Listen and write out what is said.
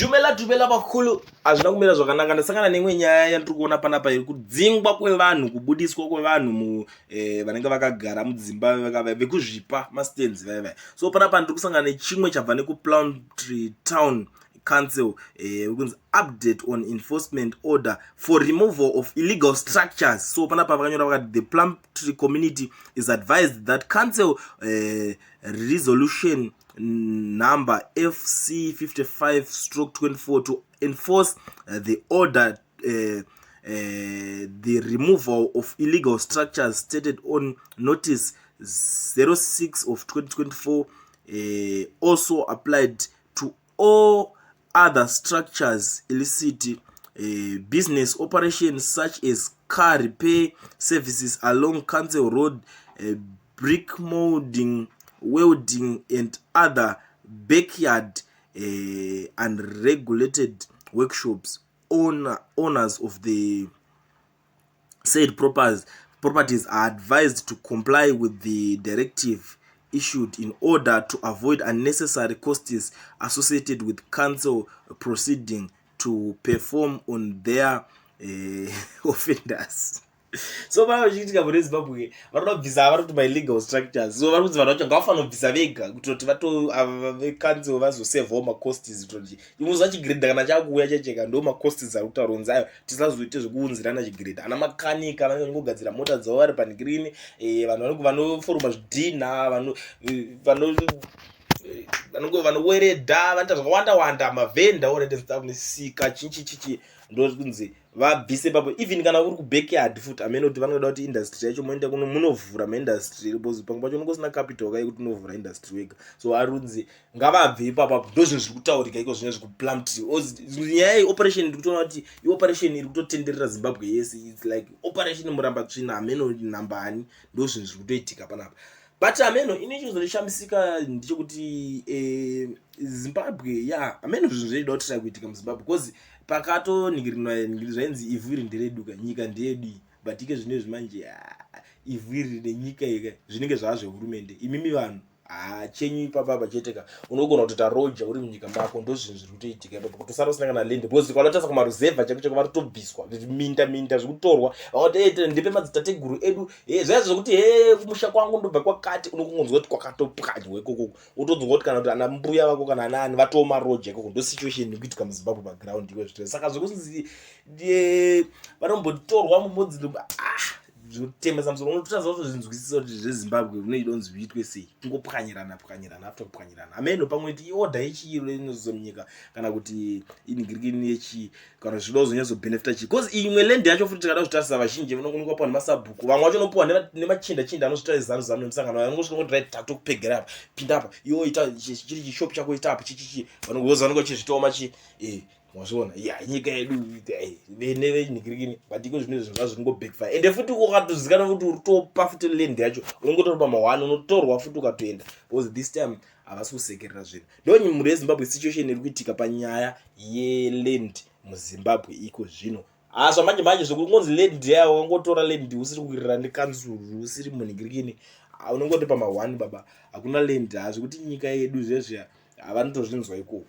Dumela dumela vakulu, hazvina kumira zvakanaka. Ndasangana neimwe nyaya yandiri kuona panapa iri kudzingwa kwevanhu, kubudiswa kwevanhu mu vanenge vakagara mudzimba vekuzvipa mastands vaya vaya. So panapa ndiri kusangana nechimwe chabva nekuPlumtree Town Council, kunzi update on enforcement order for removal of illegal structures. So panapa vakanyora vakati, "The Plumtree community is advised that council resolution number FC 55/24 to enforce the order the removal of illegal structures stated on notice 06 of 2024 also applied to all other structures, illicit business operations such as car repair services along Council Road, brick molding, welding and other backyard unregulated workshops. Owners of the said properties are advised to comply with the directive issued in order to avoid unnecessary costs associated with council proceeding to perform on their offenders." So vana vachiitika mune Zimbabwe vari kubvisa, vari kuti maillegal structures. So vari kunzi vanhu vacho ngavafanira kubvisa vega kutoti vecouncil vazosevhawo macosts, kutoti imuza chigiredha kana chakuuya chacheka ndo macosts ari kutaura kunzi ayo tisazoite zvekuunzirana chigiredha. Ana makanika vanenge vachingogadzira mota dzavo vari panikirini, vanhu vanoforoma zvidhinha, vanoweredha, vanoita zvakawanda wanda, mavhenda already stuff nesika chinchi chichi, ndokunzi vabvise ipapo. Even kana uri kubackyard futi, amene kuti vanoda kuti industry yacho moenda kuno munovhura maindustry, because pamwe pacho unenge usina capital kai kuti unovhura industry wega. So ari kunzi ngavabve ipapapo. Ndo zvinhu zviri kutaurika iko zvino zvekuPlumtree. Nyaya yeoperation ndiri kutoona kuti ioperation iri kutotenderera Zimbabwe yese. It's like Operation Muramba Tsvina, hameno nambani. Ndo zvinhu zviri kutoitika panapa. But hameno, ini chizondishamisika ndechekuti Zimbabwe ya hameno zvinhu zveida kuti kuitika muZimbabwe, because pakatonhingirinwa zvainzi ivhu iri nderedu ka, nyika ndeyedu. But ike zvino izvi manje, ivhu iri nenyika ika zvinenge zvava zvehurumende. Imimi vanhu hachenyu ipapapa chete ka, unogona kutoita roja uri munyika mako. Ndo zvinhu zviri kutoitika ipapo, kutosara usina kana land, because ukanotarisa kumaruzevha chako chako vari kutobviswa minda, minda zvikutorwa. Vakati ndipe madzitateguru edu zvaya zvekuti he kumusha kwangu ndobva kwakati, unokungonzwa kuti kwakatopwanywa ikokoko, utonzwa kuti kana kuti ana mbuya vako kana anaani vatoo maroja ikoko. Ndo situation iri kuitika muZimbabwe paground iko zvito. Saka zvekunzi vanombotorwa mumodzi, ah, zvinotemesa musoro. Unototadza kutozvinzwisisa kuti zveZimbabwe unoida kunzi zviitwe sei, kungopwanyirana pwanyirana after kupwanyirana. Hameno, pamwe kuti iorder yechiyiro inozomunyika kana kuti inhingirikini yechii kana zvida kuzonyatsobhenefita chii, because imwe land yacho futi tikada kuzvitarisa, vazhinji vanokunopiwa nemasabhuku, vamwe vacho unopiwa nemachinda chinda anozvita zanu zanu nemusangano, vanongosvika kuti right, tatokupegera apa, pinda apa, iwo ita chiri chishopu chako, ita apa chichichi, vanongoza vanonge vachizvitawo machi mwazviona ya nyika yedu nevenhingirikini. But iko zvino zvinhu zvazvo zvingobackfire. Ende futi ukatozikanwa kuti uri topa futi land yacho, unongotori pamahwani, unotorwa futi ukatoenda, because this time havasi kusekerera zvinhu. Ndo mhuri yeZimbabwe situation iri kuitika panyaya yeland muZimbabwe iko zvino. Ha, zvamanje manje zvokungonzi land yayo, wakangotora land usiri kuwirirana nekanzuru, usiri munhingirikini, unongoti pamahwani baba, hakuna land. Ha, zvekuti nyika yedu zvezviya havanotozvinzwa ikoko.